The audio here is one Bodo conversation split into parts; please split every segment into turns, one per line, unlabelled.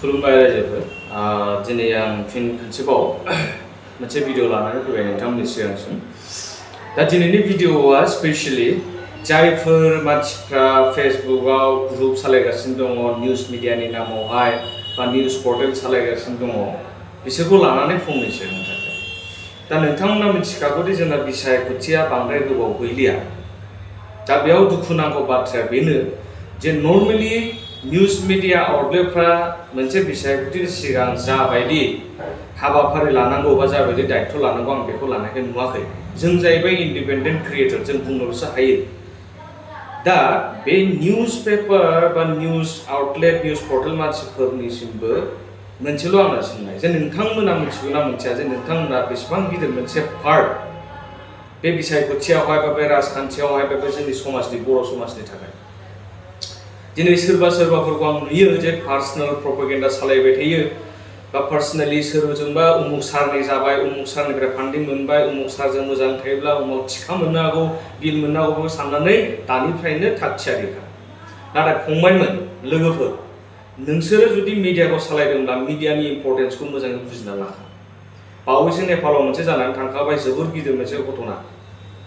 खुलुमबाय रायजोफोर दिनै आं फिन खनसेबाव मोनसे भिडिअ लानानै फैबाय नोंथांमोननि सिगांसिम दा दिनैनि भिडिअआ स्पेशली जायफोर मानसिफ्रा फेसबुकआव ग्रुप सालायगासिनो दङ निउज मिडियानि नामावहाय बा निउज पर्टेल सालायगासिनो दङ बिसोरखौ लानानै फंनैसो नोंथांखौ दा नोंथांमोना मिथिखागौदि जोंना बिसायख'थिया बांद्राय गोबाव गैलिया दा बेयाव दुखु नांगौ बाथ्राया बेनो जे नर्मेलि निउज मिडिया आउटलेटफ्रा मोनसे बिसायख'थिनि सिगां जाबायदि हाबाफारि लानांगौ बा जाबायदि दायित्व लानांगौ आं बेखौ लानायखौ नुवाखै जों जाहैबाय इन्डिपेन्डेन्ट क्रिएटर जों बुंनोल'सो हायो दा बे निउज पेपार बा निउज आउटलेट निउज पर्टेल मानसिफोरनिसिमबो मोनसेल' आंना सोंनाय जे नोंथांमोना मिथिगौ ना मिथिया जे नोंथांमोना बेसेबां गिदिर मोनसे पार्ट बे बिसायख'थियावहाय बा बे राजखान्थियावहाय बा बे जोंनि समाजनि बर' समाजनि थाखाय दिनै सोरबाफोरखौ आं नुयो जे पार्सनेल प्रपेगेन्डा सालायबाय थायो बा पार्सनेलि सोरजोंबा उमुक सारनि जाबाय उमुक सारनिफ्राय फान्डिं मोनबाय उमुक सारजों मोजां थायोब्ला उमुक थिखा मोननो हागौ बिल मोननो हागौ साननानै दानिफ्रायनो थागथियारिखा नाथाय फंबायमोन लोगोफोर नोंसोरो जुदि मिडियाखौ सालायदोंब्ला मिडियानि इम्पर्टेन्सखौ मोजाङै बुजिना लाखा बावैसो नेपालाव मोनसे जानानै थांखाबाय जोबोर गिदिर मोनसे घटना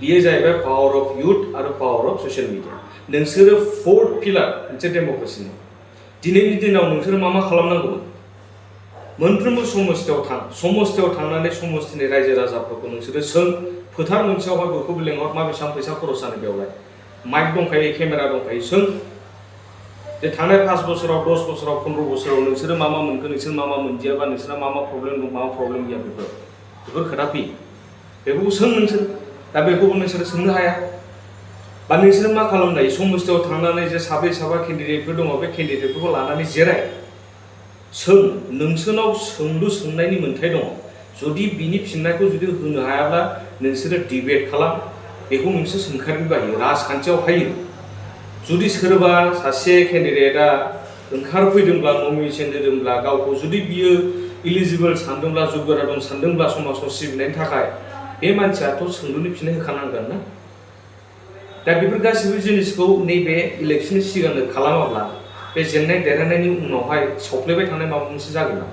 बियो जाहैबाय पावार अफ युथ आरो पावार अफ ससियेल मिडिया नोंसोरो फोर्थ पिलार मोनसे डेम'क्रेसिनि दिनैनि दिनाव नोंसोरो मा खालामनांगौमोन मोनफ्रोमबो समस्थियाव थांनानै समस्थिनि रायजो राजाफोरखौ नोंसोरो सों फोथार मोनसेयावहाय बयखौबो लेंहर मा बेसेबां फैसा खरस जानो बेवलाय माइक दंखायो केमेरा दंखायो सों जे थांनाय 5 बोसोराव 10 बोसोराव 15 बोसोराव नोंसोरो मा मोनखो नोंसोर मा मोनदियाबा नोंसोरा मा प्रब्लेम दं मा प्रब्लेम गैया बेफोर खोथा फैयो बेखौ सों नोंसोर दा बेखौबो नोंसोरो सोंनो हाया बा नोंसोरो मा खालामनो हायो समस्थियाव थांनानै जे साब्रै साबा केन्डिडेटफोर दङ बे केन्डिडेटफोरखौ लानानै जिराय सों नोंसोरनाव सोंनायनि मोन्थाय दङ जुदि बिनि फिननायखौ जुदि होनो हायाब्ला नोंसोरो डिबेट खालाम बेखौ नोंसोर सोंखारिनो बाहायो राजखान्थियाव हायो जुदि सोरबा सासे केन्डिडेटआ ओंखारफैदोंब्ला नमिनेसन होदोंब्ला गावखौ जुदि बियो इलिजिबल सानदोंब्ला जग्यता दं सानदोंब्ला समाजखौ सिबिनायनि थाखाय बे मानसियाथ' सोंलुनि फिननाय होखानांगोन ना दा बेफोर गासैबो जिनिसखौ नैबे इलेक्सननि सिगांनो खालामाब्ला बे जेननाय देरहानायनि उनावहाय सफ्लेबाय थानाय माबा मोनसे जागोन ना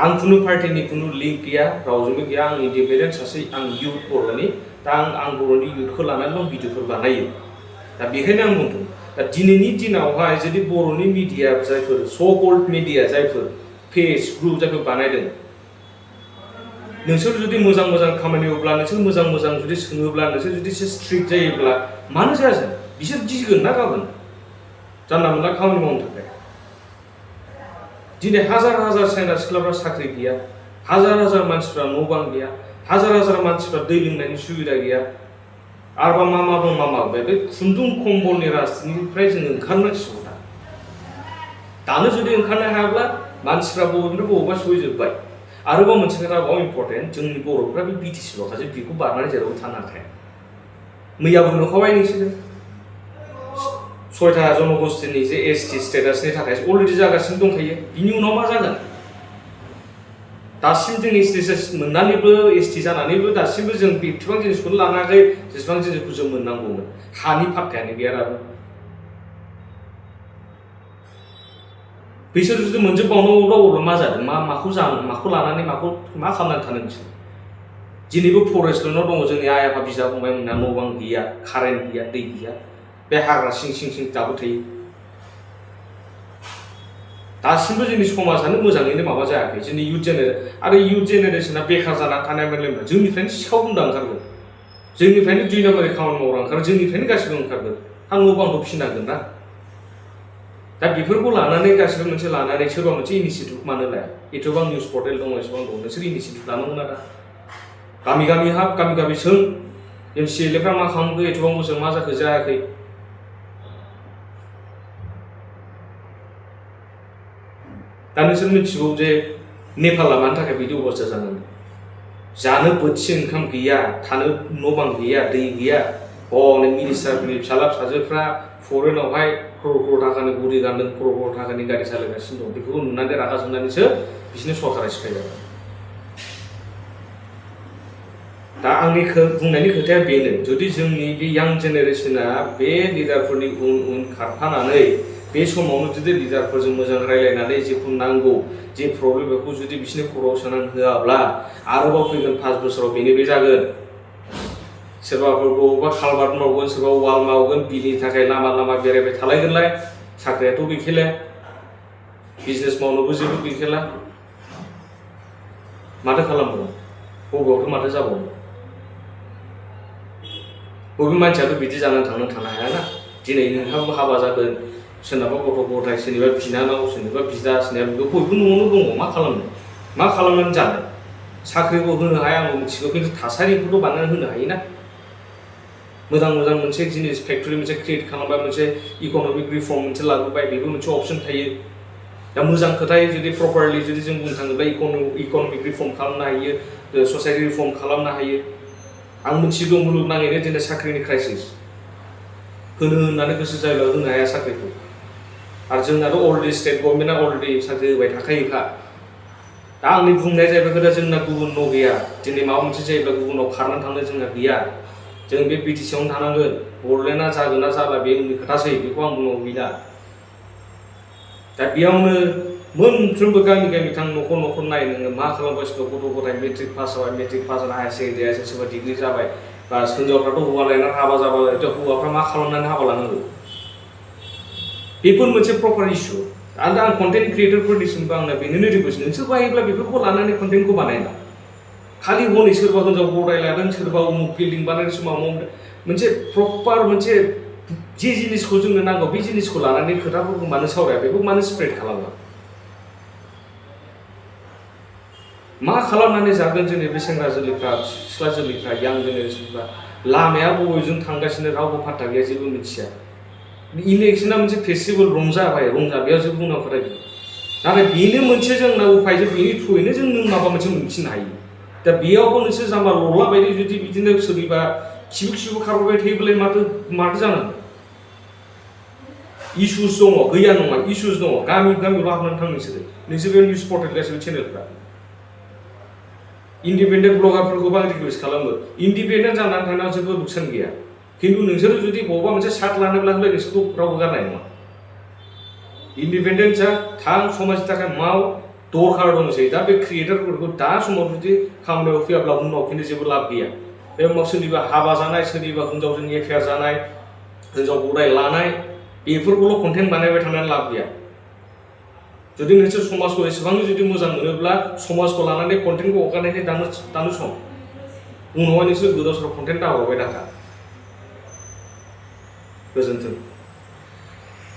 आं खुनु पार्टिनि खुनु लिंक गैया रावजोंबो गैया आं इन्डिपेन्डेन्ट सासे आं इयुथ बर'नि दा आं बर'नि इयुथखौ लानानै भिडिअफोर बानायो दा बेखायनो आं बुंदों दा दिनैनि दिनावहाय जुदि बर'नि मिडिया जायफोर स' कल्ड मिडिया जायफोर पेज ग्रुप जायफोर बानायदों नोंसोर जुदि मोजां खामानि मावोब्ला नोंसोर मोजां जुदि सोङोब्ला नोंसोर जुदि एसे स्ट्रिक्ट जायोब्ला मानो जायासै बिसोर गिगोन ना गाबोन जानला मोनला खामानि मावनो थाखाय दिनै हाजार सेंग्रा सिख्लाफ्रा साख्रि गैया हाजार मानसिफ्रा न' बां गैया हाजार मानसिफ्रा दै लोंनायनि सुबिदा गैया आरोबा मा दं मा बे खुन्दुं कम्बलनि राजनिफ्राय जोङो ओंखारनांसिगौ दानो जुदि ओंखारनो हायाब्ला मानसिफ्रा बबेनिफ्राय बबेबा सहैजोब्बाय आरोबाव मोनसे खोथा बाव इम्पर्टेन्ट जोंनि बर'फ्रा बे बिटिसिल'खासो बेखौ बारनानै जेरावबो थानो हाखाया मैयाबो नुखाबाय नोंसोरो 6था जनगोष्ठीनि जे एसटि स्टेटासनि थाखाय अलरेडि जागासिनो दंखायो बिनि उनाव मा जागोन दासिम जों स्टेटास मोननानैबो एसटि जानानैबो दासिमबो जों बेसेबां जिनिसखौनो लानो हायाखै जेसेबां जिनिसखौ जों मोननांगौमोन हानि फाक्कायानो गैया दाबो बिसोर जुदि मोनजोबबावनांगौब्ला अब्ला मा जादों माखौ लानानै मा खालामनानै थानो नोंसोर दिनैबो फरेस्टनाव दङ जोंनि आइ आफा बिदा फंबायमोनहा न' बां गैया कारेन्ट गैया दै गैया बे हाग्रा सिं दाबो थायो दासिमबो जोंनि समाजानो मोजाङैनो माबा जायाखै जोंनि इयुथ जेनेरेसना बेखार जानानै थानाय मेलेमना जोंनिफ्रायनो सिखाव गुन्दा ओंखारगोन जोंनिफ्रायनो 2 नाम्बारनि खामानि मावग्रा ओंखारगोन जोंनिफ्रायनो गासिबो ओंखारगोन हा न' बांखौ फिसिनांगोन ना दा बेफोरखौ लानानै गासिबो मोनसे लानानै सोरबा मोनसे इनिसियेटिभ मानो लाया एथ'बां निउज पर्टेल दङ एसेबां दङ नोंसोर इनिसियेटिभ लानांगोन ना दा गामि हाब गामि सों एमसिएलएफ्रा मा खालामखो एथ'बां बोसोर मा जाखो जायाखै दा नोंसोर मिथिगौ जे नेपाला मानि थाखाय बिदि अबस्था जानो बोथिसे ओंखाम गैया थानो न' बां गैया दै गैया हनै मिनिस्टारफोरनि फिसाला फिसाजोफ्रा फरेनावहाय क्र'र थाखानि गुदि गानदों क्र'र थाखानि गारि सालायगासिनो दं बेखौ नुनानै रागा जोंनानैसो बिसोरनो सरकारा सिफायजाबाय दा आंनि बुंनायनि खोथाया बेनो जुदि जोंनि बे यां जेनेरेसना बे लिडारफोरनि उन खारफानानै बे समावनो जुदि लिडारफोरजों मोजां रायलायनानै जेखौ नांगौ जे प्रब्लेम बेखौ जुदि बिसोरनि खर'आव सोनानै होआब्ला आरोबाव फैगोन 5 बोसोराव बेनो बे जागोन सोरबाफोर बबेबा खालभार्ट मावगोन सोरबा वाल मावगोन बिनि थाखाय लामा लामा बेरायबाय थालायगोनलाय साख्रियाथ' गैखाला बिजनेस मावनोबो जेबो गैखाला माथो खालामबावनो बबेयावथ' माथो जाबावनो बबे मानसियाथ' बिदि जानानै थांनो हायाना दिनै नोंहाबो हाबा जागोन सोरनाबा गथ' गथाय सोरनिबा बिनानाव सोरनिबा बिदा सोरनिबा बयबो न'आवनो दङ मा खालामनो मा खालामनानै जानो साख्रिखौ होनो हाया आंबो मिथिगौ खिन्थु थासारिखौथ' बानायनानै होनो हायोना मोजां मोजां मोनसे जिनिस फेक्टरि मोनसे क्रिएट खालामबाय मोनसे इक'नमिक रिफर्म मोनसे लाबोबाय बेबो मोनसे अपसन थायो दा मोजां खोथायै जुदि प्रपारलि जुदि जों बुंनो थाङोब्ला इक'नमिक रिफर्म खालामनो हायो ससाइटि रिफर्म खालामनो हायो आं मिथिगौ मुलुगनाङैनो दिनै साख्रिनि क्राइसिस होनो होननानै गोसो जायोब्ला होनो हाया साख्रिखौ आरो जोंनाथ' अलरेडि स्टेट गभर्नमेन्टआ अलरेडि साख्रि होबाय थाखायोखा दा आंनि बुंनाया जाहैबाय खोथा जोंना गुबुन न' गैया दिनै माबा मोनसे जायोब्ला गुबुनाव खारनानै थांनो जोंहा गैया जों बे बिटिसिआवनो थानांगोन बड'लेण्डआ जागोन ना जाला बे उननि खोथासै बेखौ आं बुंनांगौ गैला दा बेयावनो मोनफ्रोमबो गामि गामि थां न'खर न'खर नाय नोङो मा खालामगासिनो गथ' गथाय मेट्रिक पास जाबाय मेट्रिक पास जाना हायार सेकेन्डारि हायासै सोरबा डिग्रि जाबाय बा हिनजावफ्राथ' हौवा लायनानै हाबा जाबाय हौवाफ्रा मा खालामनानै हाबा लानांगौ बेफोर मोनसे प्रपार इस्यु आरो आं कन्टेन्ट क्रिएटरफोरनिसिमबो आंना बेनो रिकुवेस्ट नोंसोर हायोब्ला बेफोरखौ लानानै कन्टेन्टखौ बानायना खालि हनै सोरबा हिनजाव गदाय लादों सोरबा उमुक बिल्डिं बानायनाय समाव मोनसे प्रपार मोनसे जे जिनिसखौ जोंनो नांगौ बे जिनिसखौ लानानै खोथाफोरखौ मानो सावराया बेखौ मानो स्प्रेड खालामा मा खालामनानै जागोन जोंनि बे सेंग्रा जोलैफ्रा सिख्ला जोलैफ्रा यां जेनेरेसनफ्रा लामाया बबेजों थांगासिनो रावबो फात्ता गैया जेबो मिथिया इलेक्सना मोनसे फेस्टिभेल रंजाबाय बेयाव जेबो बुंनांगौ खोथा गैया नाथाय बेनो मोनसे जोंना उफाय जे बेनि थ्रुयैनो जों नों माबा मोनसे मोनफिननो हायो दा बेयावबो नोंसोर जाम्बा लला बायदि जुदि बिदिनो सोरनिबा खिबु खारबाय थायोब्लालाय माथो जानांगौ इस्युस दङ गैया नङा इस्युस दङ गामियावल' हाबनानै थां नोंसोर बे निउस पर्टेल गासिबो चेनेलफ्रा इन्डिपेन्डेन्ट ब्लगारफोरखौबो आं रिकुवेस्ट खालामो इन्डिपेन्डेन्ट जानानै थानायाव जेबो नुकसान गैया खिन्थु नोंसोरो जुदि बबेबा मोनसे सार्ट लानोब्ला नोंसोरखौ रावबो गारनाय नङा इन्डिपेन्डेन्ट जा थां समाजनि थाखाय माव दरखार दंसै दा बे क्रिएटरफोरखौ दा समाव जुदि खामानियाव फैयाब्ला उनाव खिन्थु जेबो लाब गैया बे सोरनिबा हाबा जानाय सोरनिबा हिनजावजों एफेयार जानाय हिनजाव गदाय लानाय बेफोरखौल' कन्टेन्ट बानायबाय थानानै लाब गैया जुदि नोंसोर समाजखौ एसेबां जुदि मोजां मोनोब्ला समाजखौ लानानै कन्टेन्टखौ हगारनायनि दानो सम उनावहाय नोंसोर गोदाव सोराव कन्टेन्ट दाहरबाय थाखा गोजोन्थों